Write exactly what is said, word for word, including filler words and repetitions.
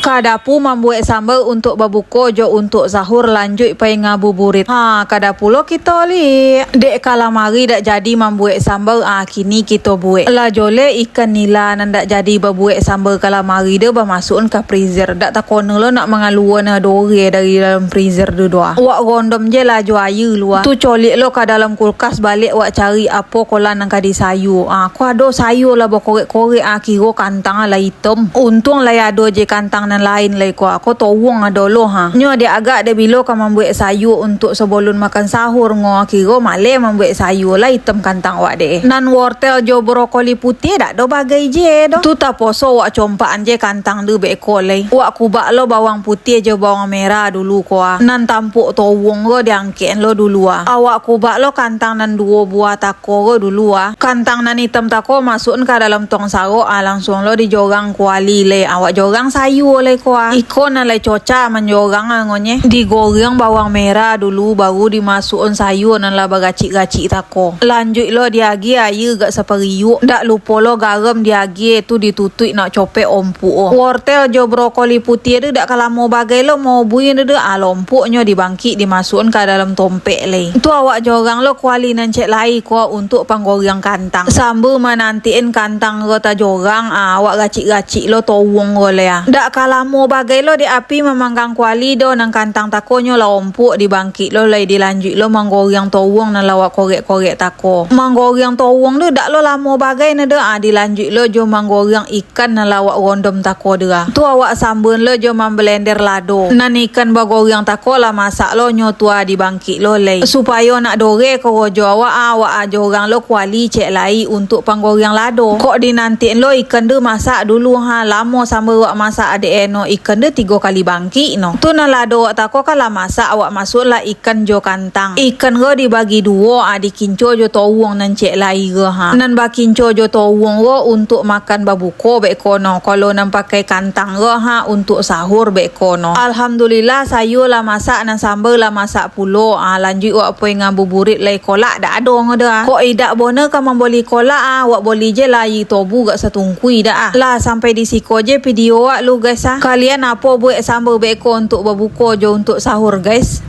Ka dapu mambuek sambal untuak babuko jo untuak sahur, lanjuik pai ngabuburit. Ha, ka dapu lo kito liak. Dek kalamari dak jadi mambuek sambal, ah, kini kito buek. Lah jolek ikan nila nan dak jadi babuek sambal kalamari do bamasuakan ka freezer. Dak takono lo nak mangaluan doreh dari dalam freezer tu doh. Wak gondom je lah jo aia lua. Tu coliak lo ka dalam kulkas, baliak wak cari apo ko lah nan ka disayua. Ah, ko ado sayua lah bakorek-korek, ah, kiro kantang lah itam. Untuang lai ado je kantang nan lain lai ko, ko towuang ado lo ha. Nyo dek agak dek bilo ka mambuek sayua untuak sabalun makan sahur ngo, kiro maleh mambuek sayua lah itam kantang wak dek. Nan wortel jo brokoli putiah dak do bagai je doh. Tu taposo wak compakan je kantang tu beko lai. Wak kubak lo bawang putiah jo bawang merah dulu ko ah. Nan tampuk towuang ko diangkek lo dulu ah. Awak kubak lo kantang nan duo buah tako ko dulu ah. Kantang nan itam tako masuakan ka dalam tong sarok ah, langsuang lo dijorang kuali lai. Awak jorang sayua lai ko ah. Iko nan lai coca manjorang ah ngonye. Digoreng bawang merah dulu, baru dimasuakan sayua nan lah bagacik-gacik tako. Lanjuik lo diagiah aia agak sapariuk. Dak lupo lo garam diagiah tu ditutuik nak copek ompuk. Wortel jo brokoli putiah tu dak ka lamo bagai lo maubui tu, ah, lompok nyo dibangkik dimasuakan ka dalam tompek lai. Tu awak jorang lo kuali nan cek lai ko untuak panggoreng kantang. Sambil manantian kantang ko tajorang, ah, awak racik-racik lo towuang ko lai ah. Dak ka lamo bagai lo dek api mamanggang kuali doh, nan kantang tako nyo lah ompok dibangkik lo lai, dilanjuik lo manggoreng towuang nan lah wak korek-korek tako. Manggoreng towuang tu dak lo lamo bagai nah doh, ah, dilanjuik lo jo manggoreng ikan nan lah wak gondom tako tu ah. Tu awak sambuan lo jo mamblender lado. Nan ikan bagoreng tako lah masak lo nyo tu ah dibangkik lo lai. Supayo nak doreh korojo awak ah, awak ah jorang lo kuali cek lai untuak panggoreng lado. Kok dinantian lo ikan tu masak dulu ha, lamo sambuan wak masak dek eno ikan tu tigo kali bangkik no. Tu nan lado wak tako kan lah masak, awak masuakan lah ikan jo kantang. Ikan ko dibagi duo ah, di kinco jo towuang nan cek lai ko ha. Nan bakinco jo towuang ko untuak makan babuko beko no. Kalau nan pakai kantang ko ha untuak sahur beko no. Alhamdulillah, sayua lah masak, nan sambal lah masak pulo. Ah, lanjuik wak pai ngabuburit lai, kolak dak ado ngo doh ah. Kok idak bono ka mamboli kolak ah, wak boli je lah aia tobu agak satungkui dak ah. Lah sampai di siko je video wak lu guys ah. Kalian apo buek sambal beko untuak babuko jo untuak sahur guys?